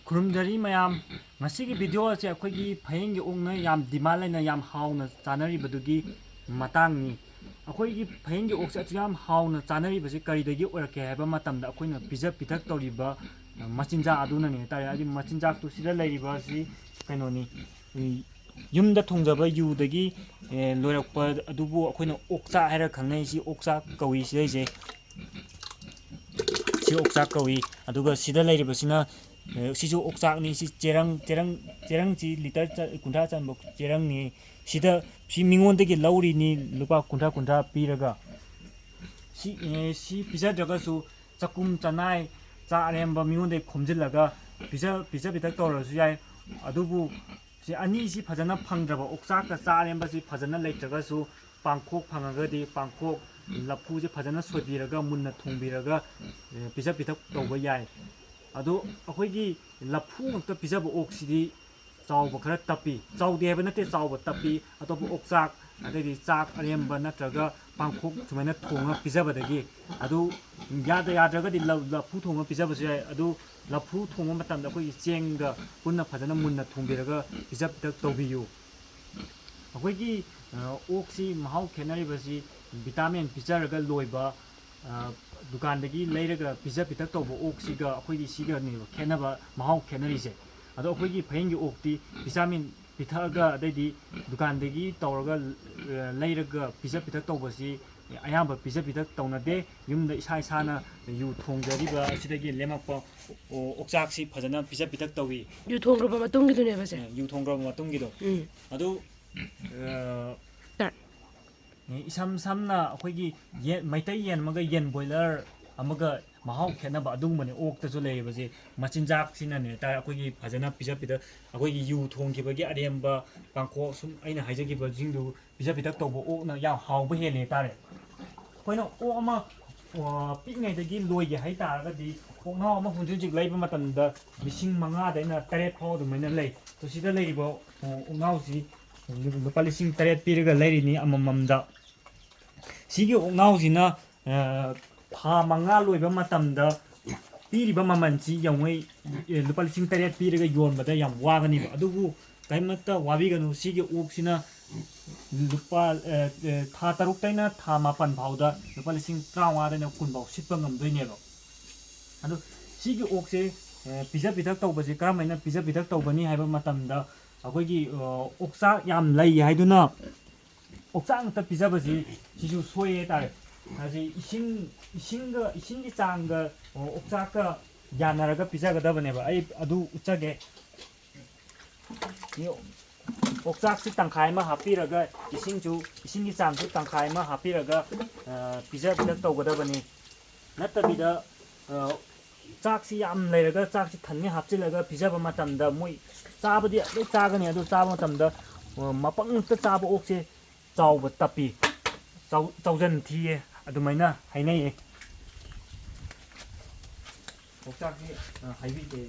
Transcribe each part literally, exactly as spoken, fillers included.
ꯈꯨꯔꯨꯝꯖꯔꯤ ꯃꯌꯥꯝ꯫ ꯉꯁꯤꯒꯤ ꯚꯤꯗꯤꯑꯣ ꯑꯁꯦ ꯑꯩꯈꯣꯏꯒꯤ ꯐꯌꯦꯡꯒꯤ ꯑꯣꯛꯅ ꯌꯥꯝ ꯗꯤꯃꯥꯟ ꯂꯩꯅ ꯌꯥꯝ ꯍꯥꯎꯅ ꯆꯥꯅꯔꯤꯕꯗꯨꯒꯤ ꯃꯇꯥꯡꯅꯤ꯫ ꯑꯩꯈꯣꯏꯒꯤ ꯐꯌꯦꯡꯒꯤ ꯑꯣꯛꯁꯦ ꯑꯁꯨꯛ ꯌꯥꯝ ꯍꯥꯎꯅ ꯆꯥꯅꯔꯤꯕꯁꯤ ꯀꯔꯤꯗꯒꯤ ꯑꯣꯏꯔꯛꯀꯦ ꯍꯥꯏꯕ ꯃꯇꯝꯗ, ꯑꯩꯈꯣꯏꯅ ꯄꯤꯖ ꯄꯤꯊꯛ ꯇꯧꯔꯤꯕ, ꯑ, ꯃꯆꯤꯟꯖꯥꯛ ꯑꯗꯨꯅꯅꯦ ꯍꯥꯏꯇꯥꯔꯦ꯫ ꯍꯥꯏꯗꯤ ꯃꯆꯤꯟꯖꯥꯛꯇꯨ ꯁꯤꯗ ꯂꯩꯔꯤꯕ ꯑꯁꯤ ꯀꯩꯅꯣꯅꯤ, ꯎꯝ, ꯌꯨꯝꯗ ꯊꯣꯡꯖꯕ ꯌꯨꯗꯒꯤ, ꯑꯦ, ꯂꯣꯏꯔꯛꯄ ꯑꯗꯨꯕꯨ ꯑꯩꯈꯣꯏꯅ ꯑꯣꯛꯆꯥꯛ ꯍꯥꯏꯔ ꯈꯪꯅꯩ꯫ ꯁꯤ ꯑꯣꯛꯆꯥꯛ ꯀꯧꯏ ꯁꯤꯗꯩꯁꯦ꯫ ꯁꯤ ꯑꯣꯛꯆꯥꯛ ꯀꯧꯏ꯫ ꯑꯗꯨꯒ ꯁꯤꯗ ꯂꯩꯔꯤꯕꯁꯤꯅ, ꯑꯦ, ꯁꯤꯁꯨ ꯑꯣꯛꯆꯥꯛꯅꯤ꯫ ꯁꯤ ꯆꯦꯔꯪ, ꯆꯦꯔꯪ, ꯆꯦꯔꯪꯁꯤ ꯂꯤꯇꯔ ꯆ-, ꯀꯨꯟꯊ꯭ꯔꯥ ꯆꯟꯕ ꯆꯦꯔꯪꯅꯤ꯫ ꯁꯤꯗ, ꯁꯤ ꯃꯤꯉꯣꯟꯗꯒꯤ ꯂꯧꯔꯤꯅꯤ ꯂꯨꯄꯥ ꯀꯨꯟꯊ꯭ꯔꯥ, ꯀꯨꯟꯊ꯭ꯔꯥ ꯄꯤꯔꯒ꯫ ꯁꯤ, ꯑꯦ, ꯁꯤ ꯄꯤꯖꯗ꯭ꯔꯒꯁꯨ ꯆꯥꯛꯈꯨꯝ ꯆꯅꯥꯏ, ꯆꯥꯛ ꯑꯔꯦꯝꯕ ꯃꯤꯉꯣꯟꯗꯒꯤ ꯈꯣꯝꯖꯤꯜꯂꯒ ꯄꯤꯖ-, ꯄꯤꯖ ꯄꯤꯊꯛ ꯇꯧꯔꯁꯨ ꯌꯥꯏ꯫ ꯑꯗꯨꯕꯨ ꯁꯤ ꯑꯅꯤꯁꯤ ꯐꯖꯅ ꯐꯪꯗ꯭ꯔꯕ, ꯑꯣꯛꯆꯥꯛꯀ ꯆꯥꯛ ꯑꯔꯦꯝꯕꯁꯤ ꯐꯖꯅ ꯂꯩꯇ꯭ꯔꯒꯁꯨ, ꯄꯥꯡꯈꯣꯛ ꯐꯪꯉꯒꯗꯤ ꯄꯥꯡꯈꯣꯛ, ꯂꯐꯨꯁꯦ ꯐꯖꯅ ꯁꯣꯏꯕꯤꯔꯒ ꯃꯨꯟꯅ ꯊꯣꯡꯕꯤꯔꯒ, ꯑꯦ, ꯄꯤꯖ ꯄꯤꯊꯛ ꯇꯧꯕ ꯌꯥꯏ꯫ ꯑꯗꯣ ꯑꯩꯈꯣꯏꯒꯤ ꯂꯐꯨ ꯉꯛꯇ ꯄꯤꯖꯕ ꯑꯣꯛꯁꯤꯗꯤ ꯆꯥꯎꯕ ꯈꯔ ꯇꯞꯄꯤ꯫ ꯆꯥꯎꯗꯦ ꯍꯥꯏꯕ ꯅꯠꯇꯦ, ꯆꯥꯎꯕ ꯇꯞꯄꯤ꯫ ꯑꯇꯣꯞꯄ ꯑꯣꯛꯆꯥꯛ, ꯑꯗꯩꯗꯤ ꯆꯥꯛ ꯑꯔꯦꯝꯕ ꯅꯠꯇ꯭ꯔꯒ ꯄꯥꯡꯈꯣꯛ ꯁꯨꯃꯥꯏꯅ ꯊꯣꯡꯉ ꯄꯤꯖꯕꯗꯒꯤ, ꯑꯗꯨ ꯌꯥꯗ ꯌꯥꯗ꯭ꯔꯒꯗꯤ ꯂ-, ꯂꯐꯨ ꯊꯣꯡꯉ ꯄꯤꯖꯕꯁꯨ ꯌꯥꯏ꯫ ꯑꯗꯨ ꯂꯐꯨ ꯊꯣꯡꯕ ꯃꯇꯝꯗ ꯑꯩꯈꯣꯏꯒꯤ ꯆꯦꯡꯒ ꯄꯨꯟꯅ ꯐꯖꯅ ꯃꯨꯟꯅ ꯊꯣꯡꯕꯤꯔꯒ ꯄꯤꯖ ꯄꯤꯊꯛ ꯇꯧꯕꯤꯌꯨ꯫ ꯑꯩꯈꯣꯏꯒꯤ, ꯑ, ꯑꯣꯛꯁꯤ ꯃꯍꯥꯎ ꯈꯦꯠꯅꯔꯤꯕꯁꯤ ꯚꯤꯇꯥꯃꯤꯟ ꯄꯤꯖꯔꯒ ꯂꯣꯏꯕ, ꯑ, ꯗꯨꯀꯥꯟꯗꯒꯤ ꯂꯩꯔꯒ ꯄꯤꯖ ꯄꯤꯊꯛ ꯇꯧꯕ ꯑꯣꯛꯁꯤꯒ ꯑꯩꯈꯣꯏꯒꯤ ꯁꯤꯒꯅꯦꯕ ꯈꯦꯠꯅꯕ, ꯃꯍꯥꯎ ꯈꯦꯠꯅꯔꯤꯁꯦ꯫ ꯑꯗꯣ ꯑꯩꯈꯣꯏꯒꯤ ꯐꯌꯦꯡꯒꯤ ꯑꯣꯛꯇꯤ ꯚꯤꯇꯥꯃꯤꯟ ꯄꯤꯊꯛꯑꯒ, ꯑꯗꯩꯗꯤ ꯗꯨꯀꯥꯟꯗꯒꯤ ꯇꯧꯔꯒ, ꯑ, ꯂꯩꯔꯒ ꯄꯤꯖ ꯄꯤꯊꯛ ꯇꯧꯕꯁꯤ ꯑꯌꯥꯝꯕ ꯄꯤꯖ ꯄꯤꯊꯛ ꯇꯧꯅꯗꯦ꯫ ꯌꯨꯝꯗ ꯏꯁꯥ ꯏꯁꯥꯅ ꯌꯨ ꯊꯣꯡꯖꯔꯤꯕ ꯑꯁꯤꯗꯒꯤ ꯂꯦꯝꯃꯛꯄ ꯑꯣ-, ꯑꯣꯛꯆꯥꯛꯁꯤ ꯐꯖꯅ ꯄꯤꯖ ꯄꯤꯊꯛ ꯇꯧꯏ꯫ ꯌꯨ ꯊꯣꯡꯈ꯭ꯔꯕ ꯃꯇꯨꯡꯒꯤꯗꯨꯅꯦꯕꯁꯦ? ꯑ, ꯌꯨ ꯊꯣꯡꯈ꯭ꯔꯕ ꯃꯇꯨꯡꯒꯤꯗꯣ꯫ ꯎꯝ꯫ ꯑꯗꯨ, ꯑ, ꯇ- ꯏꯁꯝ ꯁꯝꯅ ꯑꯩꯈꯣꯏꯒꯤ ꯌꯦꯟ, ꯃꯩꯇꯩ ꯌꯦꯟ ꯑꯃꯒ ꯌꯦꯟ ꯕꯣꯏꯂꯔ ꯑꯃꯒ ꯃꯍꯥꯎ ꯈꯦꯠꯅꯕ ꯑꯗꯨꯒꯨꯝꯕꯅꯤ ꯑꯣꯛꯇꯁꯨ ꯂꯩꯔꯤꯕꯁꯦ꯫ ꯃꯆꯤꯟꯖꯥꯛꯁꯤꯅꯅꯦ ꯍꯥꯏꯇꯥꯔꯦ, ꯑꯩꯈꯣꯏꯒꯤ ꯐꯖꯅ ꯄꯤꯖ ꯄꯤꯊꯛ, ꯑꯩꯈꯣꯏꯒꯤ ꯌꯨ ꯊꯣꯡꯈꯤꯕꯒꯤ ꯑꯔꯦꯝꯕ ꯄꯥꯡꯈꯣꯛ, ꯁꯨꯝ ꯑꯩꯅ ꯍꯥꯏꯖꯈꯤꯕꯁꯤꯡꯗꯨ ꯄꯤꯖ ꯄꯤꯊꯛ ꯇꯧꯕ ꯑꯣꯛꯅ ꯌꯥꯝ ꯍꯥꯎꯕ ꯍꯦꯜꯂꯦ ꯍꯥꯏꯇꯥꯔꯦ꯫ ꯑꯩꯈꯣꯏꯅ ꯑꯣꯛ ꯑꯃ, ꯑ, ꯄꯤꯛꯏꯉꯩꯗꯒꯤ ꯂꯣꯏꯒꯦ ꯍꯥꯏꯇꯥꯔꯒꯗꯤ, ꯑꯣꯛꯅꯥꯎ ꯑꯃ ꯍꯧꯖꯤꯛ ꯍꯧꯖꯤꯛ ꯂꯩꯕ ꯃꯇꯝꯗ ꯂꯤꯁꯤꯡ ꯃꯉꯥꯗꯩꯅ ꯇꯔꯦꯠ ꯐꯥꯎ ꯑꯗꯨꯃꯥꯏꯅ ꯂꯩ꯫ ꯑꯗꯣ ꯁꯤꯗ ꯂꯩꯔꯤꯕ, ꯑ, ꯑꯣꯛꯅꯥꯎꯁꯤ ꯂꯨꯄꯥ ꯂꯤꯁꯤꯡ ꯇꯔꯦꯠ ꯄꯤꯔꯒ ꯂꯩꯔꯤꯅꯤ ꯑꯃꯃꯝꯗ꯫ ꯁꯤꯒꯤ ꯑꯣꯛꯅꯥꯎꯁꯤꯅ, ꯑ, ꯊꯥ ꯃꯉꯥ ꯂꯣꯏꯕ ꯃꯇꯝꯗ ꯄꯤꯔꯤꯕ ꯃꯃꯜꯁꯤ ꯌꯦꯡꯉꯨ, ꯑꯦ, ꯂꯨꯄꯥ ꯂꯤꯁꯤꯡ ꯇꯔꯦꯠ ꯄꯤꯔꯒ ꯌꯣꯟꯕꯗ ꯌꯥꯝ ꯋꯥꯒꯅꯤꯕ꯫ ꯑꯗꯨꯕꯨ ꯀꯔꯤꯃꯠꯇ ꯋꯥꯕꯤꯒꯅꯨ, ꯁꯤꯒꯤ ꯑꯣꯛꯁꯤꯅ ꯂꯨꯄꯥ, ꯑꯦ, ꯑꯦ, ꯊꯥ ꯇꯔꯨꯛꯇꯩꯅ ꯊꯥ ꯃꯥꯄꯟ ꯐꯥꯎꯗ ꯂꯨꯄꯥ ꯂꯤꯁꯤꯡ ꯇꯔꯥꯃꯉꯥꯗꯩꯅ ꯀꯨꯟ ꯐꯥꯎ ꯁꯤꯠꯄ ꯉꯝꯗꯣꯏꯅꯦꯕ꯫ ꯑꯗꯣ ꯁꯤꯒꯤ ꯑꯣꯛꯁꯦ, ꯑꯦ, ꯄꯤꯖ ꯄꯤꯊꯛ ꯇꯧꯕꯁꯦ ꯀꯔꯝꯍꯥꯏꯅ ꯄꯤꯖ ꯄꯤꯊꯛ ꯇꯧꯒꯅꯤ ꯍꯥꯏꯕ ꯃꯇꯝꯗ, ꯑꯩꯈꯣꯏꯒꯤ, ꯑ, ꯑꯣꯛꯆꯥꯛ ꯌꯥꯝ ꯂꯩ ꯍꯥꯏꯗꯨꯅ ꯑꯣꯛꯆꯥꯛ ꯉꯥꯛꯇ ꯄꯤꯖꯕꯁꯤ ꯁꯤꯁꯨ ꯁꯣꯏ ꯍꯥꯏꯇꯥꯔꯦ꯫ ꯍꯥꯏꯗꯤ ꯏꯁꯤꯡ, ꯏꯁꯤꯡꯒ, ꯏꯁꯤꯡꯒꯤ ꯆꯥꯡꯒ, ꯑ, ꯑꯣꯛꯆꯥꯛꯀ ꯌꯥꯅꯔꯒ ꯄꯤꯖꯒꯗꯕꯅꯦꯕ꯫ ꯑꯩ ꯑꯗꯨ ꯎꯠꯆꯒꯦ꯫ ꯁꯤ ꯑꯣꯛꯆꯥꯛꯁꯤ ꯇꯪꯈꯥꯏ ꯑꯃ ꯍꯥꯞꯄꯤꯔꯒ, ꯏꯁꯤꯡꯁꯨ, ꯏꯁꯤꯡꯒꯤ ꯆꯥꯡꯁꯨ ꯇꯪꯈꯥꯏ ꯑꯃ ꯍꯥꯞꯄꯤꯔꯒ, ꯑ, ꯄꯤꯖ ꯄꯤꯊꯛ ꯇꯧꯒꯗꯕꯅꯤ꯫ ꯅꯠꯇꯕꯤꯗ, ꯑ, ꯆꯥꯛꯁꯤ ꯌꯥꯝ ꯂꯩꯔꯒ ꯆꯥꯛꯁꯤ ꯊꯟꯉꯩ ꯍꯥꯞꯆꯤꯜꯂꯒ ꯄꯤꯖꯕ ꯃꯇꯝꯗ ꯃꯣꯏ ꯆꯥꯕꯗꯤ ꯂꯣꯏ ꯆꯥꯒꯅꯤ, ꯑꯗꯨ ꯆꯥꯕ ꯃꯇꯝꯗ, ꯑ, ꯃꯄꯪ ꯉꯛꯇ ꯆꯥꯕ ꯑꯣꯛꯁꯦ ꯆꯥꯎꯕ ꯇꯞꯄꯤ, ꯆꯥꯎ-, ꯆꯥꯎꯖꯟ ꯊꯤꯌꯦ ꯑꯗꯨꯃꯥꯏꯅ ꯍꯥꯏꯅꯩꯌꯦ꯫ ꯄꯥꯎꯇꯥꯛꯁꯤ, ꯑ, ꯍꯥꯏꯕꯤꯒꯦ꯫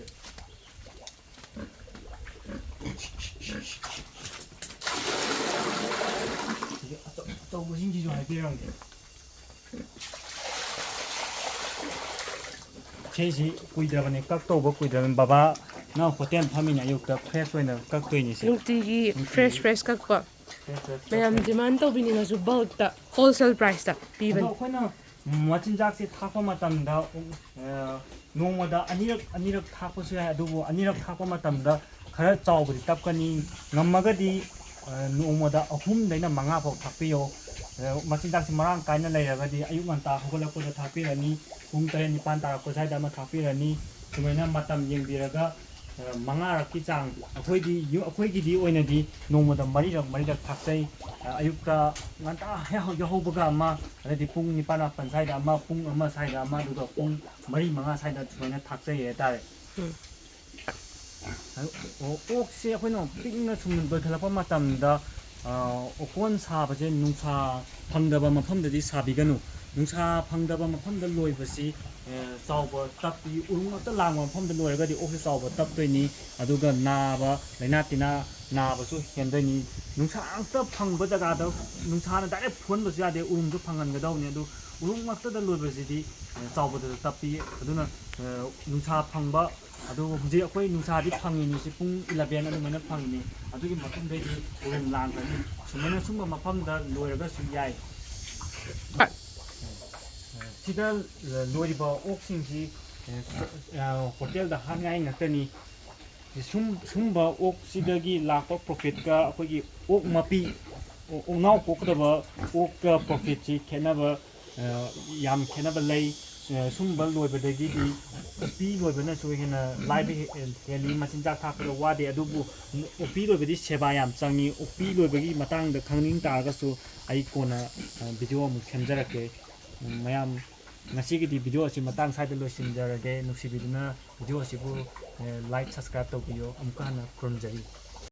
ꯁꯤꯒꯤ ꯑꯆꯧ-, ꯑꯆꯧꯕꯁꯤꯡꯁꯤꯁꯨ ꯍꯥꯏꯕꯤꯔꯝꯒꯦ꯫ ꯁꯤꯁꯤ ꯀꯨꯏꯗ꯭ꯔꯕꯅꯤ, ꯀꯛ ꯇꯧꯕ ꯀꯨꯏꯗ꯭ꯔꯕꯅꯤ꯫ ꯕꯕꯥꯅ ꯍꯣꯇꯦꯜ ꯐꯝꯃꯤꯅꯦ, ꯑꯌꯨꯛꯇ ꯐ꯭ꯔꯦꯁ ꯑꯣꯏꯅ ꯀꯛꯇꯣꯏꯅꯤ ꯁꯤ꯫ ꯅꯨꯡꯇꯤꯒꯤ ꯅꯨꯡꯇꯤꯒꯤ ꯐ꯭ꯔꯦꯁ ꯐ꯭ꯔꯦꯁ ꯀꯛꯄ꯫ ꯐ꯭ꯔꯦꯁ ꯐ꯭ꯔꯦꯁ ꯃꯌꯥꯝ ꯀꯛꯇꯣꯏꯅꯤ꯫ ꯗꯤꯃꯥꯟ ꯇꯧꯕꯤꯅꯤꯡꯉꯁꯨ ꯕꯜꯛꯇ ꯍꯣꯜꯁꯦꯜ ꯄ꯭ꯔꯥꯏꯁꯇ ꯑꯗꯣ ꯄꯤꯕꯅꯤ꯫ ꯑꯩꯈꯣꯏꯅ ꯃꯆꯤꯟꯖꯥꯛꯁꯦ ꯊꯥꯛꯄ ꯃꯇꯝꯗ, ꯑ, ꯅꯣꯡꯃꯗ ꯑꯅꯤꯔꯛ, ꯑꯅꯤꯔꯛ ꯊꯥꯛꯄꯁꯨ ꯌꯥꯏ꯫ ꯑꯗꯨꯕꯨ ꯑꯅꯤꯔꯛ ꯊꯥꯛꯄ ꯃꯇꯝꯗ ꯈꯔ ꯆꯥꯎꯕꯗꯤ ꯇꯞꯀꯅꯤ꯫ ꯉꯝꯃꯒꯗꯤ, ꯑ, ꯅꯣꯡꯃꯗ ꯑꯍꯨꯝꯗꯩꯅ ꯃꯉꯥ ꯐꯥꯎ ꯊꯥꯛꯄꯤꯌꯣ꯫ ꯑ, ꯃꯆꯤꯟꯖꯥꯛꯁꯤ ꯃꯔꯥꯡ ꯀꯥꯏꯅ ꯂꯩꯔꯒꯗꯤ ꯑꯌꯨꯛ ꯉꯟꯇꯥ ꯍꯧꯒꯠꯂꯛꯄꯗ ꯊꯥꯛꯄꯤꯔꯅꯤ꯫ ꯄꯨꯡ ꯇꯔꯦꯠ ꯅꯤꯄꯥꯟ ꯇꯥꯔꯛꯄ ꯁ꯭ꯋꯥꯏꯗ ꯑꯃ ꯊꯥꯛꯄꯤꯔꯅꯤ꯫ ꯁꯨꯃꯥꯏꯅ ꯃꯇꯝ ꯌꯦꯡꯕꯤꯔꯒ, ꯑ, ꯃꯉꯥꯔꯛꯀꯤ ꯆꯥꯡ꯫ ꯑꯩꯈꯣꯏꯗꯤ ꯌꯨ-, ꯑꯩꯈꯣꯏꯒꯤꯗꯤ ꯑꯣꯏꯅꯗꯤ ꯅꯣꯡꯃꯗ ꯃꯔꯤꯔꯛ, ꯃꯔꯤꯔꯛ ꯊꯥꯛꯆꯩ꯫ ꯑ, ꯑꯌꯨꯛꯇ ꯉꯟꯇꯥ ꯍꯦꯛ ꯌꯥꯍꯧꯕꯒ ꯑꯃ, ꯑꯗꯩꯗꯤ ꯄꯨꯡ ꯅꯤꯄꯥꯟ ꯃꯥꯄꯟ ꯁ꯭ꯋꯥꯏꯗ ꯑꯃ, ꯄꯨꯡ ꯑꯃ ꯁ꯭ꯋꯥꯏꯗ ꯑꯃ, ꯑꯗꯨꯒ ꯄꯨꯡ ꯃꯔꯤ ꯃꯉꯥ ꯁ꯭ꯋꯥꯏꯗ ꯁꯨꯃꯥꯏꯅ ꯊꯥꯛꯆꯩ ꯍꯥꯏꯇꯥꯔꯦ꯫ ꯎꯝ꯫ ꯑꯣ-, ꯑꯣꯛꯁꯦ ꯑꯩꯈꯣꯏꯅ ꯄꯤꯛꯅ ꯁꯨꯝ ꯂꯣꯏꯈꯠꯂꯛꯄ ꯃꯇꯝꯗ, ꯑ, ꯑꯣꯀꯣꯟ ꯁꯥꯕꯁꯦ ꯅꯨꯡꯁꯥ ꯐꯪꯗꯕ ꯃꯐꯝꯗꯗꯤ ꯁꯥꯕꯤꯒꯅꯨ꯫ ꯅꯨꯡꯁꯥ ꯐꯪꯗꯕ ꯃꯐꯝꯗ ꯂꯣꯏꯕꯁꯤ, ꯑ, ꯆꯥꯎꯕ ꯇꯞꯄꯤ꯫ ꯎꯔꯨꯝ ꯉꯥꯛꯇ ꯂꯥꯡꯕ ꯃꯐꯝꯗ ꯂꯣꯏꯔꯒꯗꯤ ꯑꯣꯛꯁꯦ ꯆꯥꯎꯕ ꯇꯞꯇꯣꯏꯅꯤ꯫ ꯑꯗꯨꯒ ꯅꯥꯕ, ꯂꯥꯏꯅꯥ ꯇꯤꯟꯅꯥ ꯅꯥꯕꯁꯨ ꯍꯦꯟꯗꯣꯏꯅꯤ꯫ ꯅꯨꯡꯁꯥ ꯉꯥꯛꯇ ꯐꯪꯕ ꯖꯒꯥꯗ ꯅꯨꯡꯁꯥꯅ ꯗꯥꯏꯔꯦꯛ ꯐꯨꯍꯟꯕꯁꯨ ꯌꯥꯗꯦ, ꯎꯔꯨꯝꯁꯨ ꯐꯪꯍꯟꯒꯗꯧꯕꯅꯤ꯫ ꯑꯗꯨ ꯎꯔꯨꯝ ꯉꯥꯛꯇꯗ ꯂꯣꯏꯕꯁꯤꯗꯤ, ꯑ, ꯆꯥꯎꯕꯗꯁꯨ ꯇꯞꯄꯤ꯫ ꯑꯗꯨꯅ ꯅꯨꯡꯁꯥ ꯐꯪꯕ, ꯑꯗꯨ ꯍꯧꯖꯤꯛ ꯑꯩꯈꯣꯏ ꯅꯨꯡꯁꯥꯗꯤ ꯐꯪꯉꯤꯅꯤ, ꯁꯤ ꯄꯨꯡ ꯏꯂꯚꯦꯟ ꯑꯗꯨꯃꯥꯏꯅ ꯐꯪꯉꯤꯅꯤ꯫ ꯑꯗꯨꯒꯤ ꯃꯇꯨꯡꯗꯩꯗꯤ ꯎꯔꯨꯝ ꯂꯥꯡꯈ꯭ꯔꯅꯤ꯫ ꯁꯨꯃꯥꯏꯅ ꯁꯨꯝꯕ ꯃꯐꯝꯗ ꯂꯣꯏꯔꯒꯁꯨ ꯌꯥꯏ꯫ ꯁꯤꯗ ꯂꯣꯏꯔꯤꯕ ꯑꯣꯛꯁꯤꯡꯁꯤ ꯍꯣꯇꯦꯜꯗ ꯍꯥꯠꯅꯤꯡꯉꯥꯏ ꯉꯥꯛꯇꯅꯤ꯫ ꯁꯨꯝ ꯁꯨꯝꯕ ꯑꯣꯛꯁꯤꯗꯒꯤ ꯂꯥꯛꯄ ꯄ꯭ꯔꯣꯐꯤꯠꯀ ꯑꯩꯈꯣꯏꯒꯤ ꯑꯣꯛ ꯃꯄꯤ, ꯑꯣꯛꯅꯥꯎ ꯀꯣꯛꯀꯗꯕ ꯑꯣꯛꯀ ꯄ꯭ꯔꯣꯐꯤꯠꯁꯤ ꯈꯦꯠꯅꯕ, ꯌꯥꯝ ꯈꯦꯠꯅꯕ ꯂꯩ꯫ ꯁꯨꯝꯕ ꯂꯣꯏꯕꯗꯒꯤꯗꯤ ꯑꯣꯛꯄꯤ ꯂꯣꯏꯕꯅꯁꯨ ꯍꯦꯟꯅ ꯂꯥꯏꯕ ꯍꯦꯜꯂꯤ, ꯃꯆꯤꯟꯖꯥꯛ ꯊꯥꯛꯄꯗ ꯋꯥꯗꯦ꯫ ꯑꯗꯨꯕꯨ ꯑꯣꯛꯄꯤ ꯂꯣꯏꯕꯗꯤ ꯁꯦꯕꯥ ꯌꯥꯝ ꯆꯪꯉꯤ꯫ ꯑꯣꯛꯄꯤ ꯂꯣꯏꯕꯒꯤ ꯃꯇꯥꯡꯗ ꯈꯪꯅꯤꯡ ꯇꯥꯔꯒꯁꯨ ꯑꯩ ꯀꯣꯟꯅ ꯚꯤꯗꯤꯑꯣ ꯑꯃꯨꯛ ꯁꯦꯝꯖꯔꯛꯀꯦ꯫ ꯃꯌꯥꯝ, ꯉꯁꯤꯒꯤꯗꯤ ꯚꯤꯗꯤꯑꯣ ꯑꯁꯤ ꯃꯇꯥꯡ ꯁ꯭ꯋꯥꯏꯗ ꯂꯣꯏꯁꯤꯟꯖꯔꯒꯦ꯫ ꯅꯨꯡꯁꯤꯕꯤꯗꯨꯅ ꯚꯤꯗꯤꯑꯣ ꯑꯁꯤꯕꯨ ꯂꯥꯏꯛ, ꯁꯕꯁꯀ꯭ꯔꯥꯏꯕ ꯇꯧꯕꯤꯌꯨ꯫ ꯑꯃꯨꯛꯀ ꯍꯟꯅ ꯈꯨꯔꯨꯝꯖꯔꯤ꯫